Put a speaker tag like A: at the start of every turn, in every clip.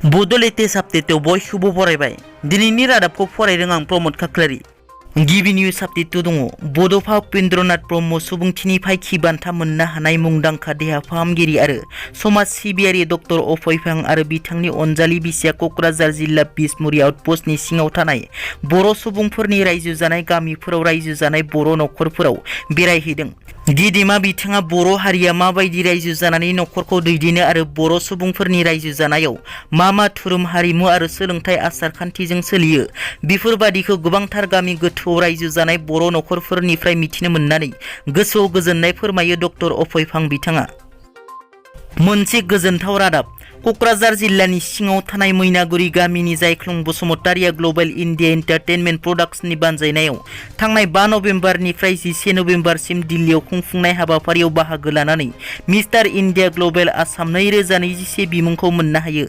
A: Bodo latest update बयखौबो फरायबाय दिनैनि रादाबखौ फरायदों आं प्रमद खाख्लारि गिबि निउज आपडेट दङ बड'फा उपेन्द्रनाथ ब्रह्म सुबुंथिनिफ्राय खि बान्था मोननो हानाय मुंदांखा देहा फाहामगिरि आरो समाज सिबियारि डक्टर अफयफां आरो बिथांनि अनजालि बिसिया क'क्राझार जिल्ला बिसमुरि आउटपस्टनि सिङाव थानाय बर' सुबुंफोरनि रायजो जानाय गामिफोराव रायजो जानाय बर' नखरफोराव बेरायहैदों। गेदेमा बिथाङा बर' हारिया माबायदि रायजो जानानै नखरखौ दैदेनो आरो बर' सुबुंफोरनि रायजो जानायाव मा धोरोम हारिमु आरो सोलोंथाइ आसार खान्थिजों सोलियो बेफोरबादिखौ गोबांथार गामि गोथौआव रायजो जानाय बर' नखरफोरनिफ्राय मिथिनो मोननानै गोसोआव गोजोननाय फोरमायो डक्टर अफयफां बिथाङा। मोनसे गोजोनथाव रादाब क'क्राझार जिल्लानि सिङाव थानाय मैनागुरि गामिनि जायख्लं बसुमतारिया ग्लबेल इन्डिया एन्टारटेनमेन्ट प्रडाक्शननि बानजायनायाव थांनाय 5 नभेम्बरनिफ्राय 11 नभेम्बरसिम दिल्लीयाव खुंफुंनाय हाबाफारियाव बाहागो लानानै मिस्टार इन्डिया ग्लबेल आसाम 2021 बिमुंखौ मोननो हायो।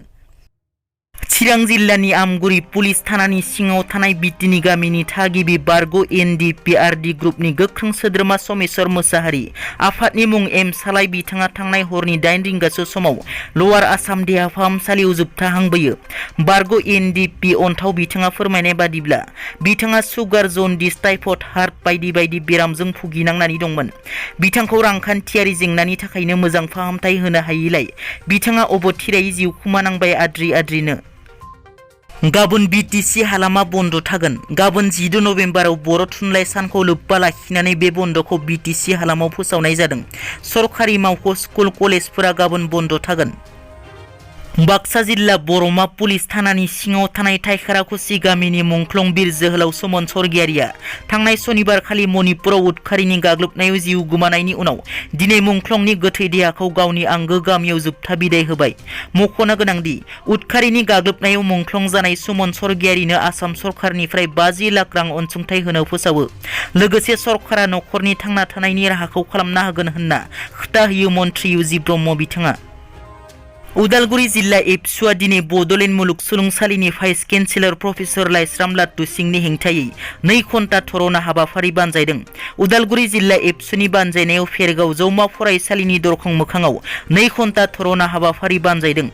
A: चिरां जिल्लानि आमगुरि पुलिस थानानि सिङाव थानाय बिटिनि गामिनि थागिबि बारग' एनडिपिआरडि ग्रुपनि गोख्रों सोद्रोमा समेश्वर मोसाहारि आफादनि मुं एम सालाय बिथाङा थांनाय हरनि 8 रिंगासो समाव लवार आसाम देहा फाहामसालियाव जोबथाहांबोयो। बारग' एनडिपि अन्थाव बिथाङा फोरमायनाय बादिब्ला बिथाङा सुगार जन्दिस टाइफड हार्ट बायदि बायदि बेरामजों भुगिनांनानै दंमोन। बिथांखौ रांखान्थियारि जेंनानि थाखायनो मोजां फाहामथाय होनो हायैलाय बिथाङा अबथिरायै जिउ खोमानांबाय आद्रिनो। गाबोन बिटिसि हालामा बन्द थागोन। गाबोन 14 नभेम्बराव बर' थुनलाइ सानखौ लोब्बा लाखिनानै बे बन्दखौ बिटिसि हालामाव फोसावनाय जादों। सरखारि मावख' स्कुल कलेजफोरा गाबोन बन्द थागोन। बाक्सा जिल्ला बरमा पुलिस थानानि सिङाव थानाय थाइखाराखुसि गामिनि मुंख्लं बिर जोहोलाव समन सरगियारिया थांनाय सनिबारखालि मणिपुराव उदखारिनि गाग्लोबनायाव जिउ गोमानायनि उनाव दिनै मुंख्लंनि गोथै देहाखौ गावनि आंगो गामियाव जोबथा बिदाय होबाय। मख'नो गोनांदि उदखारिनि गाग्लोबनायाव मुंख्लं जानाय समन सरगियारिनो आसाम सरखारनिफ्राय 50 लाख रां अनसुंथाइ होनो फोसावो। लोगोसे सरकारा नखरनि थांना थानायनि राहाखौ खालामना होगोन होनना खोथा होयो मन्त्रि इउजि ब्रह्म बिथाङा। उदालगुरि जिल्ला एबसुआ दिनै बड'लेण्ड मुलुगसोलोंसालिनि भाइस चेन्सेलर प्रफेसर लाइस्राम लाट्टु सिंनि हेंथायै 2 घन्टा धरना हाबाफारि बानजायदों। उदालगुरि जिल्ला एबसुनि बानजायनायाव फेरगाव जौमा फरायसालिनि दरखं मोखाङाव 2 घन्टा धरना हाबाफारि बानजायदों।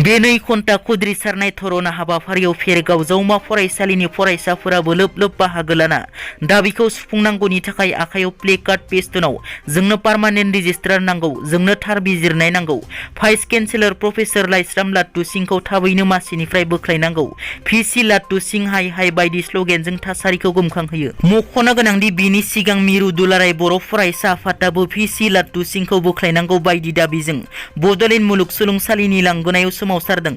A: बे 2 घन्टा खुद्रिसारनाय धरना हाबाफारियाव फेरगाव जौमा फरायसालिनि फरायसाफोराबो लोब बाहागो लाना दाबिखौ सुफुंनांगौनि थाखाय आखायाव प्लेकार्ड पेस्टनाव जोंनो पार्मानेन्ट रेजिस्ट्रार नांगौ, जोंनो थार बिजिरनाय नांगौ, भाइस चेन्सेलर प्रफेसर लाइस्राम लाट्टु सिंखौ थाबैनो मासिनिफ्राय बोख्लायनांगौ, भिसि लाट्टु सिं हाय हाय बायदि स्ल'गेनजों थासारिखौ गोमखांहोयो। मख'नो गोनांदि बिनि सिगां मिरु दुलाराय बर' फरायसा आफादाबो भिसि लाट्टु सिंखौ बोख्लायनांगौ बायदि दाबिजों बड'लेण्ड मुलुगसोलोंसालिनि लांगोनायाव सोमावसारदों।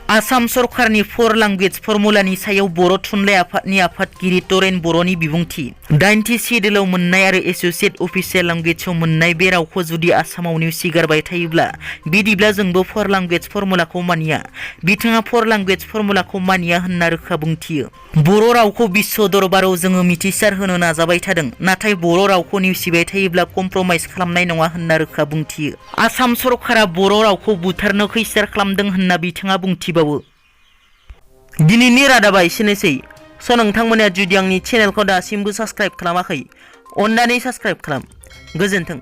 A: आसाम सरकारनि 4 लेंगुवेज फर्मुलानि सायाव बर' थुनलाइ आफादनि आफादगिरि तरेन बर'नि बिबुंथि। 8थि सिडुलाव मोननाय आरो एस'सियेट अफिसियेल लेंगुवेजआव मोननाय बे रावखौ जुदि आसामाव नेवसिगारबाय थायोब्ला बिदिब्ला जोंबो 4 लेंगुवेज फर्मुलाखौ मानिया। बिथाङा 4 लेंगुवेज फर्मुलाखौ मानिया होनना रोखा बुंथियो। बर' रावखौ बिश्व दरबाराव जोङो मिथिसार होनो नाजाबाय थादों, नाथाय बर' रावखौ नेवसिबाय थायोब्ला कमप्रमाइज खालामनाय नङा होनना रोखा बुंथियो। आसाम सरकारा बर' रावखौ बुथारनो खैसार खालामदों होनना बिथाङा बुंथिबावो। दिनैनि रादाबा एसेनोसै। नोंथांमोना जुदि आंनि चेनेलखौ दासिमबो साबस्क्राइब खालामाखै अन्नानै साबस्क्राइब खालाम। गोजोन्थों।